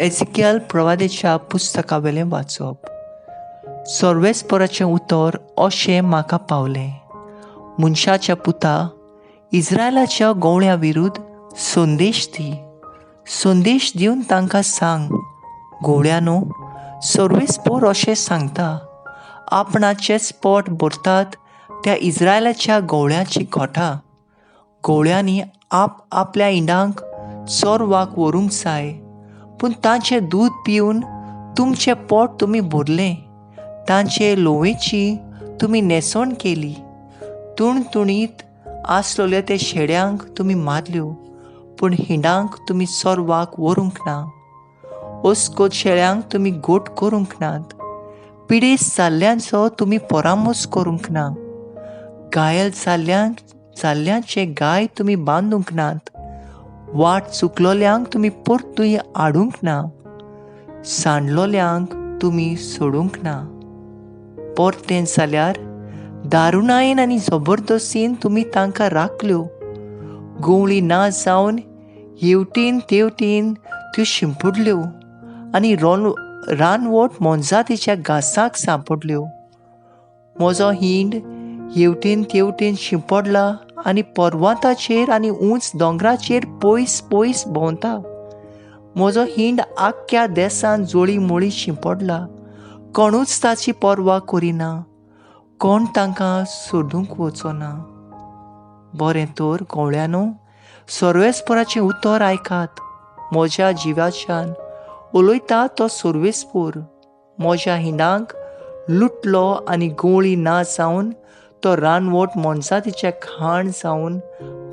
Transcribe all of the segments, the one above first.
एझिकियल प्रवादेच्या पुस्तकावेलें वाचप. सर्वेस्पराचें उतर अशें म्हाका पावलें, मनशाच्या पुता, इस्रायलाच्या गवळ्या विरुद्ध संदेश दी. संदेश दिवन तांकां सांग, गवळ्यानो, सर्वेस्पर अशें सांगता, आपणाचेच पोट भरतात त्या इस्रायलाच्या गवळ्याची घोटा. गवळ्यांनी आप आपल्या इंडांक चोरवाक व्हरूंक जाय, पूण तांचें दूद पिवन तुमचें पोट तुमी भरलें, तांचे लोवेची तुमी न्हेसवण केली. तुणतुणीत आसलेल्या ते शेड्यांक तुमी मारल्यो, पूण हिंडांक तुमी चोरवाक व्हरूंक ना. अस्कोत शेळ्यांक तुमी गोट करूंक नात. पिडेस्त जाल्ल्यांचो तुमी परामोस करूंक ना. घायल जाल्ल्यांचे गाय तुमी बांदूंक नात. वाट चुकलोल्यांक तुमी परतूय हाडूंक ना. सांडलोल्यांक तुमी सोडूंक ना. परतें जाल्यार दारुणायेन आनी जबरदस्तीन तुमी तांकां राखल्यो. गवळी ना जावन हेवटेन तेवटेन त्यो शिंपडल्यो आनी रानवट मोनजातीच्या घासाक सांपडल्यो. म्हजो हिंड हेवटेन तेवटेन शिंपडला आनी पर्वताचेर आनी उंच दोंगराचेर पयस पयस भोंवता. म्हजो हिंड आख्ख्या देसान जोळी मोळी शिंपडला. कोणूच ताची पर्वा करिना, कोण तांकां सोदूंक वचना. बरें तर गवळ्यानो, सर्वेस्पराचें उतर आयकात. म्हज्या जिवाच्यान उलयता तो सर्वेस्पर. म्हज्या हिंडांक लुटलो आनी गवळी ना जावन तो रानवट मोनजातीचें खाण जावन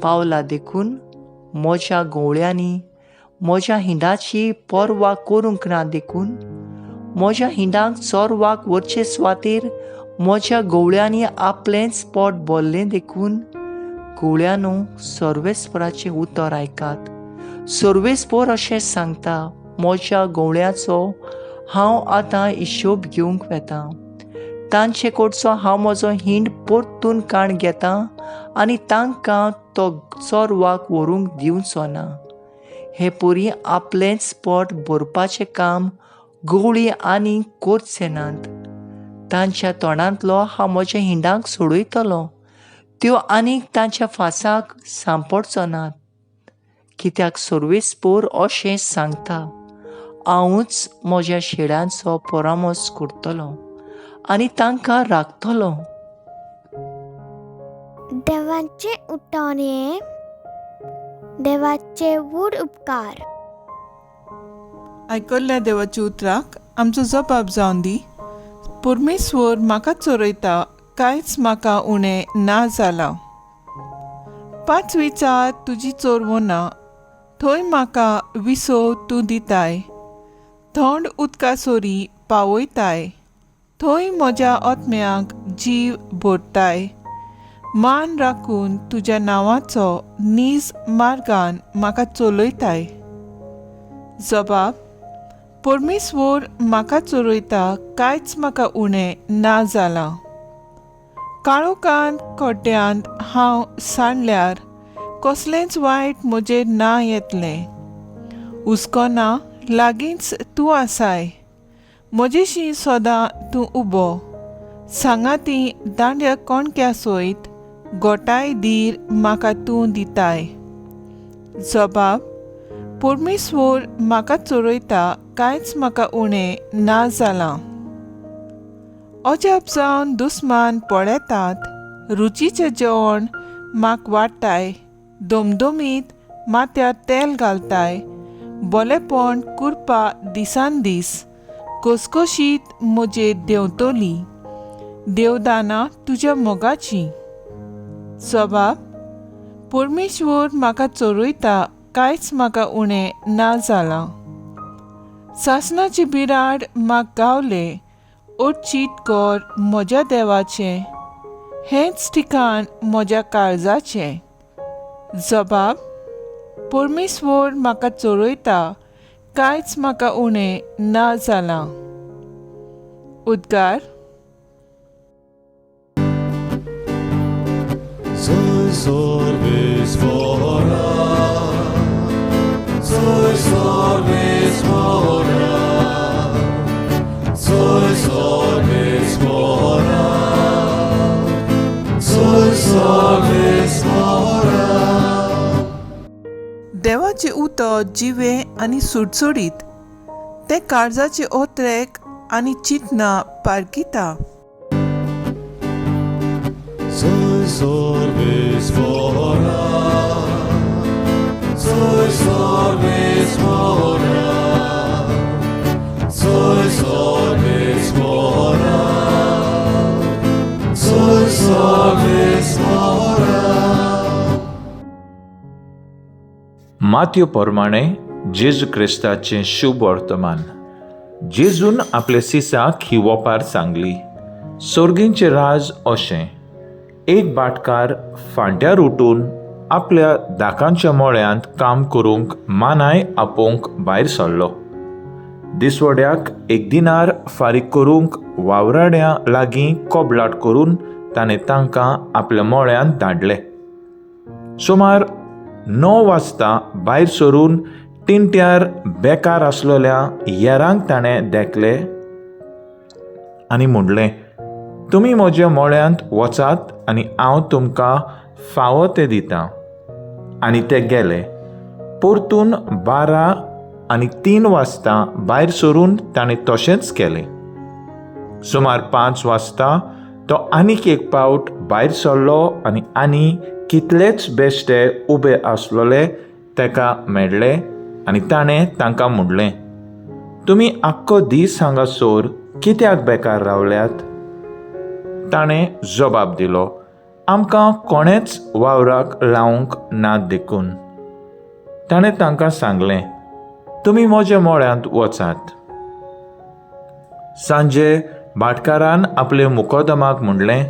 पावला. देखून म्हज्या गवळ्यांनी म्हज्या हिंडाची पर्वा करूंक ना. देखून म्हज्या हिंडांक चोरवाक व्हरचे सुवातेर म्हज्या गवळ्यांनी आपलेंच पोट भरलें. देखून गवळ्यानो, सर्वेस्पराचें उतर आयकात. सर्वेस्पर अशें सांगता, म्हज्या गवळ्याचो हांव आतां हिशोब घेवंक वेता. तांचे कडचो हांव म्हजो हिंड परतून काण घेता आनी तांकां तो चोरवाक व्हरूंक दिवचो ना. हे परी आपलेंच पोट भरपाचें काम गवळी आनी करचे नात. तांच्या तोंडांतलो हांव म्हज्या हिंडांक सोडयतलो, त्यो आनीक तांच्या फासाक सांपडचो नात. कित्याक सर्वेस्पर अशें सांगता, हांवूच म्हज्या शेळ्यांचो परामर्श करतलो आनी तांकां राखतलो. देवाचे उठाणे, देवाचे व्हड उपकार. आयकल्ल्या देवाच्या उतराक आमचो जबाब जावन दी. परमेश्वर म्हाका चोरयता, कांयच म्हाका उणें ना जालां. पांचवीचा तुजी चोरवो ना, थंय म्हाका विसव तूं दिताय. थंड उदका सोरी पावयताय, थंय म्हज्या आत्म्याक जीव भरताय. मान राखून तुज्या नांवाचो नीज मार्गान म्हाका चलयताय. जबाब, परमेश्वर म्हाका चोरयता, कांयच म्हाका उणें ना जालां. काळोखांत खड्ड्यांत हांव सांडल्यार कसलेंच वायट म्हजेर ना येतलें. हुस्को ना, लागींच तूं आसाय. म्हजेशी सदां तूं उबो. सांगाती दांड्या कणक्या सयत गोटाय धीर म्हाका तूं दिताय. जबाब, परमेश्वर म्हाका चोरयता, कांयच म्हाका उणें ना जालां. अजाप जावन दुस्मान पळयतात, रुचीचें जेवण म्हाका वाडटाय. दमदमीत माथ्यार तेल घालताय. बोलेपण कुरपा दिसान दीस कोसकोशीत म्हजेर देंवतली. देवदानां तुज्या मोगाची. जबाब, परमेश्वर म्हाका चोरयता, कांयच म्हाका उणें ना जालां. सासणाची बिराड म्हाका गावलें, अडचीत कर म्हज्या देवाचें, हेंच ठिकाण म्हज्या काळजाचें. जबाब, परमेश्वर म्हाका चोरयता, कांयच म्हाका उणें ना जालां. उद्गार. Soy service for देवाचें उतर जिवें आनी सुडसुडीत, तें काळजाचे ओत्रेक आनी चिंतना पारखिता. मात्यो प्रमाणे जेजू क्रिस्ताचें शुभ वर्तमान. जेजून आपल्या सिसाक ही वोपार सांगली. सोर्गींचें राज अशें, एक भाटकार फांट्यार उठून आपल्या दाकांच्या मळ्यांत काम करूंक मानाय आपोवंक भायर सरलो. दिसवड्याक एक दिनार फारीक करूंक वावराड्यां लागीं कबलाट करून ताणें तांकां आपल्या मळ्यांत धाडले. सुमार 9 वाजता भायर सरून टिंट्यार बेकार आसलेल्या येरांक ताणें देखले आनी म्हणलें, तुमी म्हज्या मळ्यांत वचात आनी हांव तुमकां फावो तें दितां. आनी ते गेले. परतून 12 आनी 3 वाजता भायर सरून ताणें तशेंच केलें. सुमार 5 वाजता तो आनीक एक पावट भायर सरलो आनी आनी कितलेच बेश्टे उबे आसलेले ताका मेळ्ळे आनी ताणें तांकां म्हणलें, तुमी आख्खो दीस हांगासर कित्याक बेकार रावल्यात? ताणें जबाब दिलो, आमकां कोणेंच वावराक लावंक ना देखून. ताणें तांकां सांगलें, तुमी म्हज्या मळ्यांत वचात. सांजे भाटकारान आपले मुकोदमाक म्हणलें,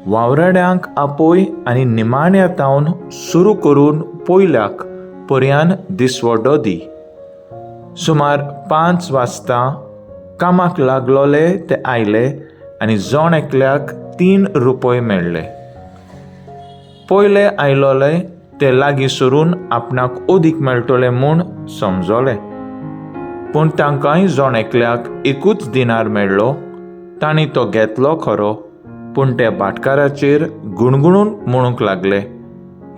वावराड्यांक आपय आनी निमाण्या तावन सुरू करून पयल्याक पर्यान दिसवडो दी. सुमार 5 वाजता कामाक लागलोले ते आयले आनी जण एकल्याक 3 रुपये मेळ्ळे. पयले आयलोले ते लागीं सरून आपणाक अदीक मेळटले म्हूण समजले, पूण तांकांय जण एकल्याक एकूच दिनार मेळ्ळो. तांणी तो घेतलो खरो, पूण ते भाटकाराचेर गुणगुणून म्हणूंक लागले,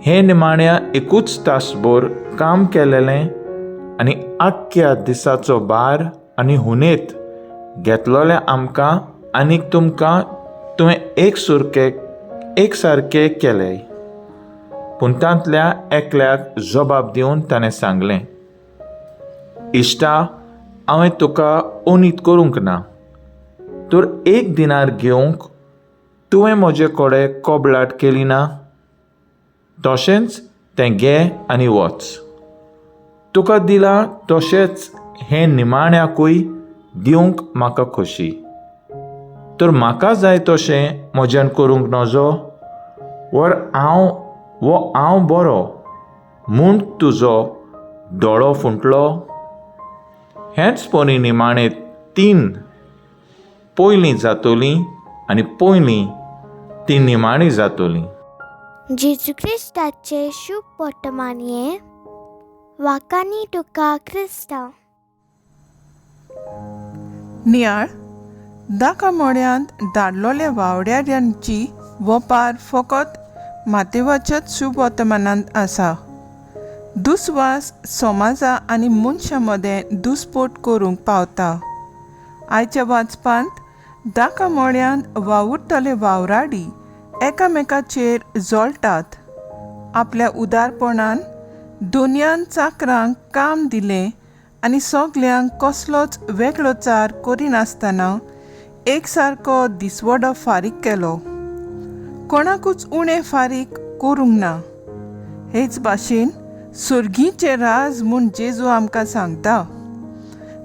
हे निमाण्या एकूच तासभर काम केलेलें आनी आख्ख्या दिसाचो भार आनी हुनेत घेतलोलें आमकां आनीक तुमकां तुवें एक सारके केले. पूण तांतल्या एकल्याक जबाब दिवन ताणें सांगलें, इश्टा, हांवें तुका ओनीत करूंक ना, तर 1 दिनार घेवंक तुवें म्हजे कडेन कबलाट केली ना? तशेंच तें घे आनी वच. तुका दिलां तशेंच हें निमाण्याकूय दिवंक म्हाका खोशी. तर म्हाका जाय तशें म्हज्यान करूंक नजो, वर हांव वो हांव बरो म्हूण तुजो दोळो फुंटलो? हेंच परी निमाणे 3 पयलीं जातोलीं आनी पयलीं ती निमाणी जातोलीं. जेजू क्रिस्ताचें शुभ वर्तमान हें. वाकांनी तुका क्रिस्तांव. नियाळ दाका मोड्यांत धाडलोल्या वावड्यांची वपार फकत मातेवाच्याच शुभ वर्तमानांत आसा. दुस्वास समाजा आनी मनशां मदें दुस्पोट करूंक पावता. आयच्या वाचपांत दाका मोड्यांत वावुरतले वावराडी एकामेकाचेर जळटात. आपल्या उदारपणान दोनयान चाकरांक काम दिलें आनी सगल्यांक कसलोच वेगळोचार करिनासतना एक सारको दिसवडो फारीक केलो. कोणाकूच उणें फारीक करूंक ना. हेच भाशेन सुर्गीचें राज म्हूण जेजू आमकां सांगता.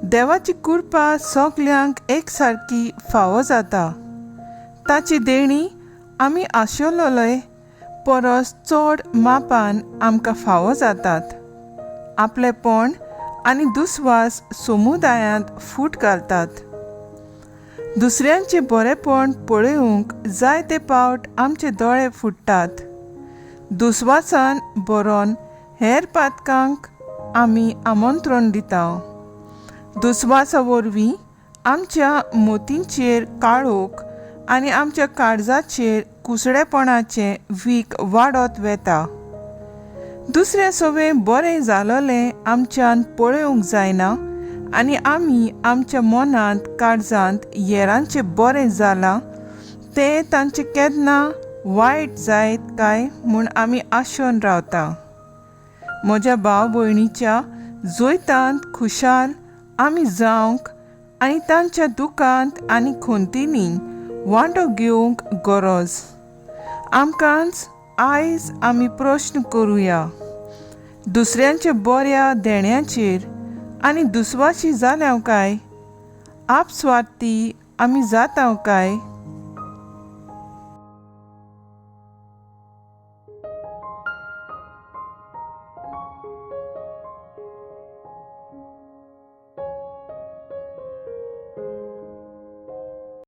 देवाची कृपा सगल्यांक एक सारकी फावो जाता. ताची देणी आमी आशिल्लोले परस चड मापान आमकां फावो जातात. आपलेपण आनी दुस्वास समुदायांत फूट घालतात. दुसऱ्यांचें बरेपण पळोवंक जायते पावट आमचे दोळे फुट्टात. दुस्वासान बरोवन हेर पातकांक आमी आमंत्रण दिता. दुस्वासा वरवीं आमच्या मोतींचेर काळोख आनी आमच्या काळजाचेर कुसडेपणाचें वीख वाडत वता. दुसऱ्या सवें बरें जालोलें आमच्यान पळोवंक जायना आनी आमी आमच्या मनांत काळजांत येरांचें बरें जालां तें तांचें केन्ना वायट जायत काय म्हूण आमी आशोन रावता. म्हज्या भाव भयणीच्या जैतांत खुशाल आमी जावंक आनी तांच्या दुखांत आनी खंतींनी वांटो घेवंक गरज. आमकांच आयज आमी प्रश्न करुया, दुसऱ्यांच्या बऱ्या देण्याचेर आनी दुस्वाशी जाल्या काय? आपस्वार्थी आमी जाता काय?